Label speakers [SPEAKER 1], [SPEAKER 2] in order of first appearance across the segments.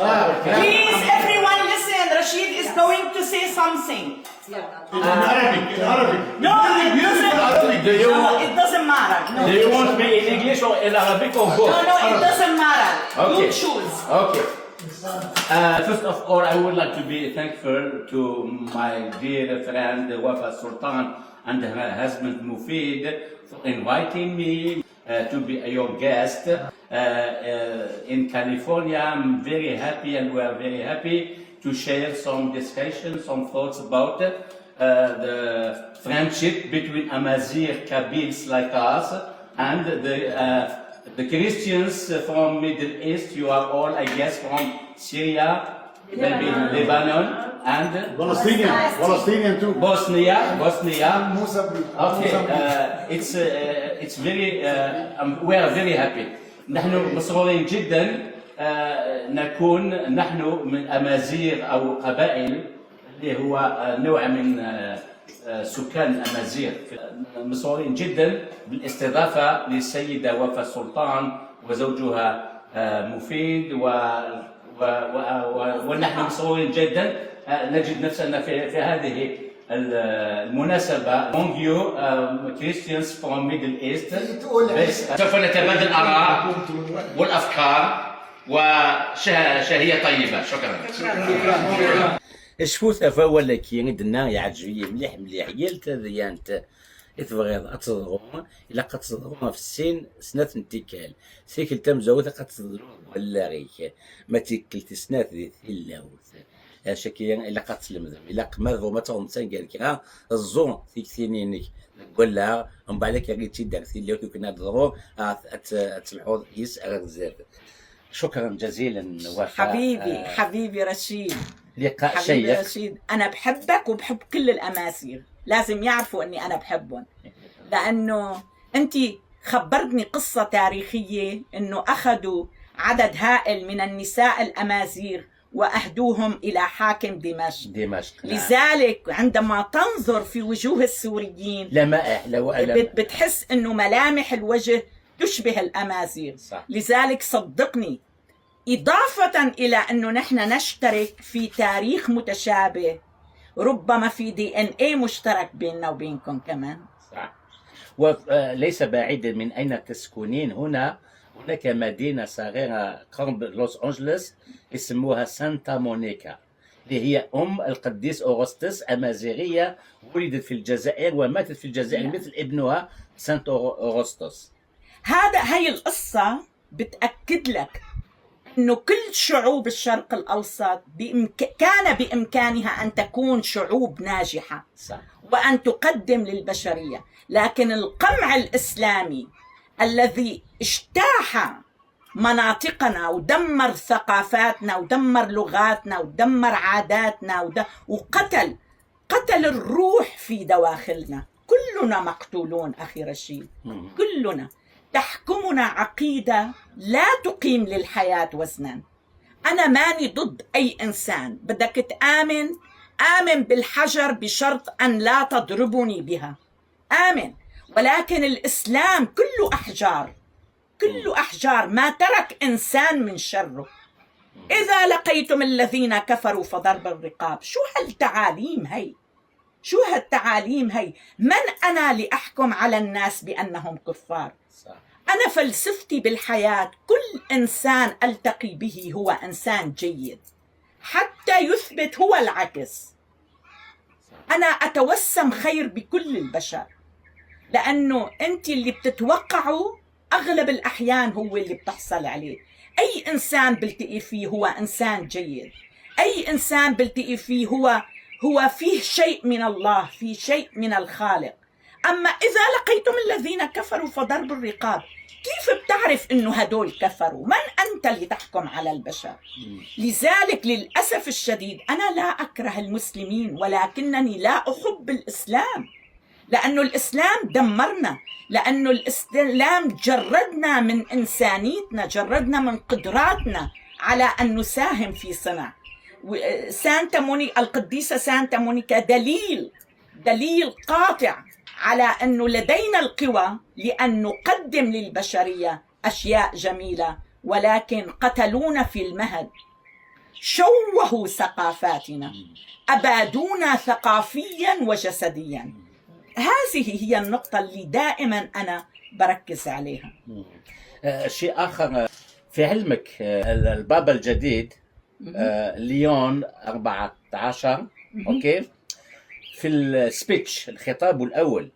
[SPEAKER 1] Please, everyone listen. Rashid is going to say something.
[SPEAKER 2] In Arabic, in Arabic.
[SPEAKER 1] No, it
[SPEAKER 2] Beautiful
[SPEAKER 1] doesn't.
[SPEAKER 2] Arabic.
[SPEAKER 3] Do you
[SPEAKER 1] No,
[SPEAKER 3] want,
[SPEAKER 1] it doesn't matter. No,
[SPEAKER 3] do you want me in English or in Arabic or both?
[SPEAKER 1] no, it doesn't matter.
[SPEAKER 3] Okay.
[SPEAKER 1] You choose.
[SPEAKER 3] Okay. First of all, I would like to be thankful to my dear friend Wafa Sultan and her husband Mufid for inviting me to be your guest in California. I'm very happy and we are very happy to share some discussion, some thoughts about the friendship between Amazigh Kabyles like us and the Christians from Middle East. You are all, I guess, from Syria, maybe Lebanon, and
[SPEAKER 2] Palestinian, Palestinian too.
[SPEAKER 3] Bosnia. Bosnia.
[SPEAKER 2] Mozambique.
[SPEAKER 3] Okay, it's very we are very happy. نحن مسرورين جدا نكون نحن من امازيغ او قبائل اللي هو نوع من سكان الامازيغ. مسرورين جدا بالاستضافه للسيده وفاء السلطان وزوجها مفيد و ونحن مسرورين جدا نجد نفسنا في هذه المناسبة among you Christians from Middle East. بس سوف نتبادل الآراء والأفكار وشهية طيبة. شكرا. شفوت ولكن عندنا يعجبني مليح مليح يال تذيانت تبغيض اتضغو الا قد تضغو في السين سنة انتكال سيكل تمزوت قد تضغو ولا ما تيكل سنات ذي ثلاوت شكي الا قد تلمذم الا ما ذو ما تغم تنقال كرا الزو تيكتينينك ولا من بعد كي تيدار ثلاوت وكنا تضغو تلحوظ يس غزاف. شكرا جزيلا وفاء.
[SPEAKER 1] حبيبي حبيبي رشيد.
[SPEAKER 3] لقاء
[SPEAKER 1] حبيبي
[SPEAKER 3] شيق.
[SPEAKER 1] رشيد، انا بحبك وبحب كل الامازيغ. لازم يعرفوا اني انا بحبهم، لانه انت خبرتني قصه تاريخيه انه اخذوا عدد هائل من النساء الامازيغ واهدوهم الى حاكم دمشق.
[SPEAKER 3] دمشق، نعم.
[SPEAKER 1] لذلك عندما تنظر في وجوه السوريين
[SPEAKER 3] لمائح لو
[SPEAKER 1] بتحس انه ملامح الوجه تشبه الامازيغ. لذلك صدقني، إضافة إلى أنه نحن نشترك في تاريخ متشابه، ربما في DNA مشترك بيننا وبينكم كمان.
[SPEAKER 3] صح، وليس بعيدا من أين تسكنين هنا، هناك مدينة صغيرة قرب لوس أنجلوس يسموها سانتا مونيكا، اللي هي أم القديس أغسطس، أمازيغية ولدت في الجزائر وماتت في الجزائر مثل ابنها Saint أغسطس.
[SPEAKER 1] هاي القصة بتأكد لك أنه كل شعوب الشرق الأوسط كان بإمكانها أن تكون شعوب ناجحة وأن تقدم للبشرية، لكن القمع الإسلامي الذي اجتاح مناطقنا ودمر ثقافاتنا ودمر لغاتنا ودمر عاداتنا وقتل قتل الروح في دواخلنا. كلنا مقتولون أخي رشيد، كلنا تحكمنا عقيدة لا تقيم للحياة وزنا. أنا ماني ضد أي إنسان، بدك تآمن آمن بالحجر بشرط أن لا تضربني بها، آمن. ولكن الإسلام كله أحجار، كله أحجار، ما ترك إنسان من شره. إذا لقيتم الذين كفروا فضرب الرقاب. شو هالتعاليم هي؟ شو هالتعاليم هي؟ من أنا لأحكم على الناس بأنهم كفار؟ أنا فلسفتي بالحياة كل إنسان ألتقي به هو إنسان جيد حتى يثبت هو العكس. أنا أتوسم خير بكل البشر، لأنه أنت اللي بتتوقعه أغلب الأحيان هو اللي بتحصل عليه. أي إنسان بلتقي فيه هو إنسان جيد، أي إنسان بلتقي فيه هو فيه شيء من الله، فيه شيء من الخالق. أما إذا لقيتم الذين كفروا فضرب الرقاب، كيف بتعرف إنه هدول كفروا؟ من أنت لتحكم على البشر؟ لذلك للأسف الشديد أنا لا أكره المسلمين، ولكنني لا أحب الإسلام، لأنه الإسلام دمرنا، لأنه الإسلام جردنا من إنسانيتنا، جردنا من قدراتنا على أن نساهم في صنع. سانتا موني القديسة سانتا مونيكا دليل قاطع على أنه لدينا القوى لأن نقدم للبشرية أشياء جميلة، ولكن قتلونا في المهد. شوهوا ثقافاتنا، أبادونا ثقافيا وجسديا. هذه هي النقطة اللي دائما أنا بركز عليها.
[SPEAKER 3] شيء آخر، في علمك البابا الجديد ليون 14، okay، في ال speech، الخطاب الأول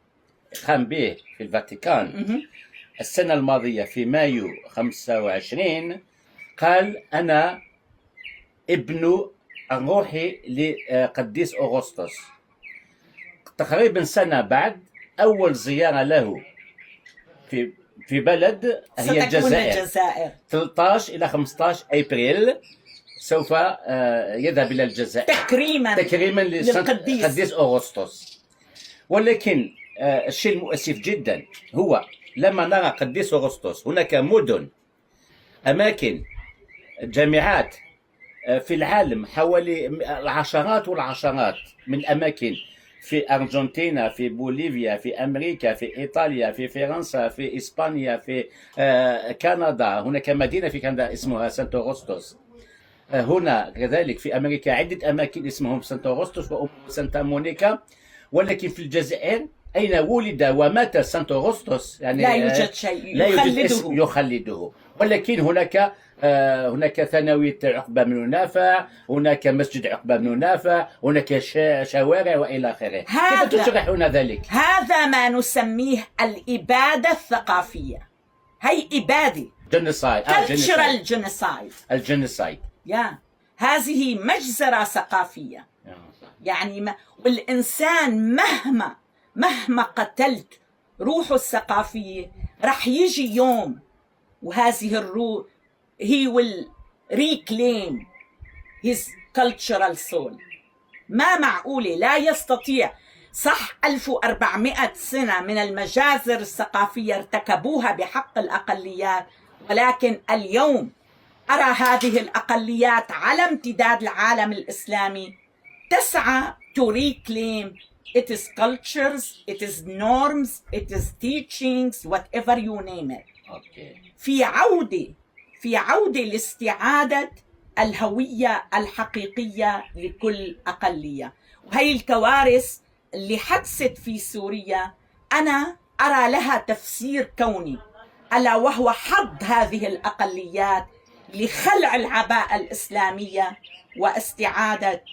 [SPEAKER 3] قام به في الفاتيكان السنة الماضية في مايو 25، قال: أنا ابن الروحي لقديس أغسطس. تقريبا سنة بعد، أول زيارة له في بلد هي
[SPEAKER 1] ستكون
[SPEAKER 3] الجزائر.
[SPEAKER 1] الجزائر.
[SPEAKER 3] 13 إلى 15 أبريل سوف يذهب إلى الجزائر.
[SPEAKER 1] تكريما
[SPEAKER 3] تكريما
[SPEAKER 1] للقديس.
[SPEAKER 3] للقديس أغسطس. ولكن الشيء المؤسف جدا هو لما نرى قديس أغسطس، هناك مدن، أماكن، جامعات في العالم، حوالي العشرات والعشرات من الأماكن في أرجنتينا، في بوليفيا، في أمريكا، في إيطاليا، في فرنسا، في إسبانيا، في كندا. هناك مدينة في كندا اسمها سانت أغسطس. هنا كذلك في أمريكا عدة أماكن اسمهم سانت أغسطس وسانتا مونيكا. ولكن في الجزائر أين ولد ومات سانت أغسطس، يعني
[SPEAKER 1] لا يوجد شيء
[SPEAKER 3] لا يوجد
[SPEAKER 1] يخلده.
[SPEAKER 3] اسم يخلده. ولكن هناك ثانوية عقبة بن نافع، هناك مسجد عقبة بن نافع، هناك شوارع وإلى آخره. كيف تشرحون ذلك؟
[SPEAKER 1] هذا ما نسميه الإبادة الثقافية. هي إبادة.
[SPEAKER 3] genocide.
[SPEAKER 1] cultural genocide.
[SPEAKER 3] ال genocide.
[SPEAKER 1] yeah، هذه مجزرة ثقافية. يعني ما والإنسان مهما قتلت روحه الثقافية، رح يجي يوم وهذه الروح he will reclaim his cultural soul. ما معقولة لا يستطيع. صح، 1400 سنة من المجازر الثقافية ارتكبوها بحق الأقليات، ولكن اليوم أرى هذه الأقليات على امتداد العالم الإسلامي تسعى to reclaim its cultures, its norms, its teachings, whatever you name it. في عودة لاستعادة الهوية الحقيقية لكل أقلية. وهي الكوارث اللي حدثت في سوريا أنا أرى لها تفسير كوني، ألا وهو حض هذه الأقليات لخلع العباءة الإسلامية واستعادة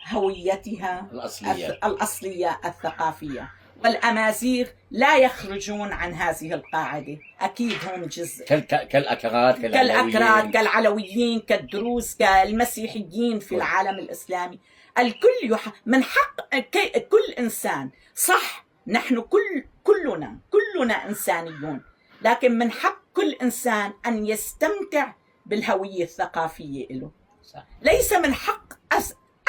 [SPEAKER 1] هويتها
[SPEAKER 3] الأصلية.
[SPEAKER 1] الأصلية الثقافية. والأمازيغ لا يخرجون عن هذه القاعدة، أكيد هم جزء.
[SPEAKER 3] كالأكراد.
[SPEAKER 1] كالأكراد.
[SPEAKER 3] كالعلويين.
[SPEAKER 1] كالعلويين، كالدروز، كالمسيحيين في العالم الإسلامي. الكل من حق كل إنسان، صح، نحن كلنا إنسانيون، لكن من حق كل إنسان أن يستمتع بالهوية الثقافية له. ليس من حق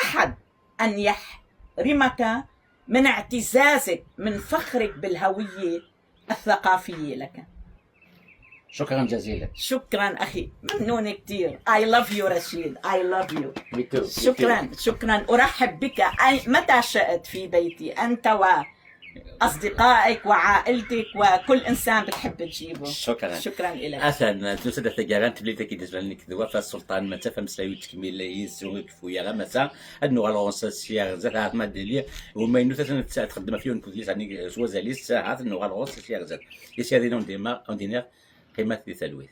[SPEAKER 1] أحد أن يحرمك من اعتزازك، من فخرك بالهوية الثقافية لك.
[SPEAKER 3] شكرا جزيلا.
[SPEAKER 1] شكرا أخي، ممنون كثير. I love you رشيد، I love you.
[SPEAKER 3] Me too. Me too.
[SPEAKER 1] شكرا شكرا. أرحب بك متى شئت في بيتي، أنت وأصدقائك وعائلتك وكل إنسان بتحب تجيبه.
[SPEAKER 3] شكرا.
[SPEAKER 1] شكرا لك.
[SPEAKER 3] أثن تسد ثقاران تبليتا كي دزلانيك وفا السلطان ما تفهم سلاوي تكمل يسوي كفويا غا مسا أنو غالونس سيار زات ما ديلي وما ينو تخدم فيه نكون يعني سوازاليس ساعات أنو غالونس سيار زات يسير ديما اون دينير قيمة ثلويث.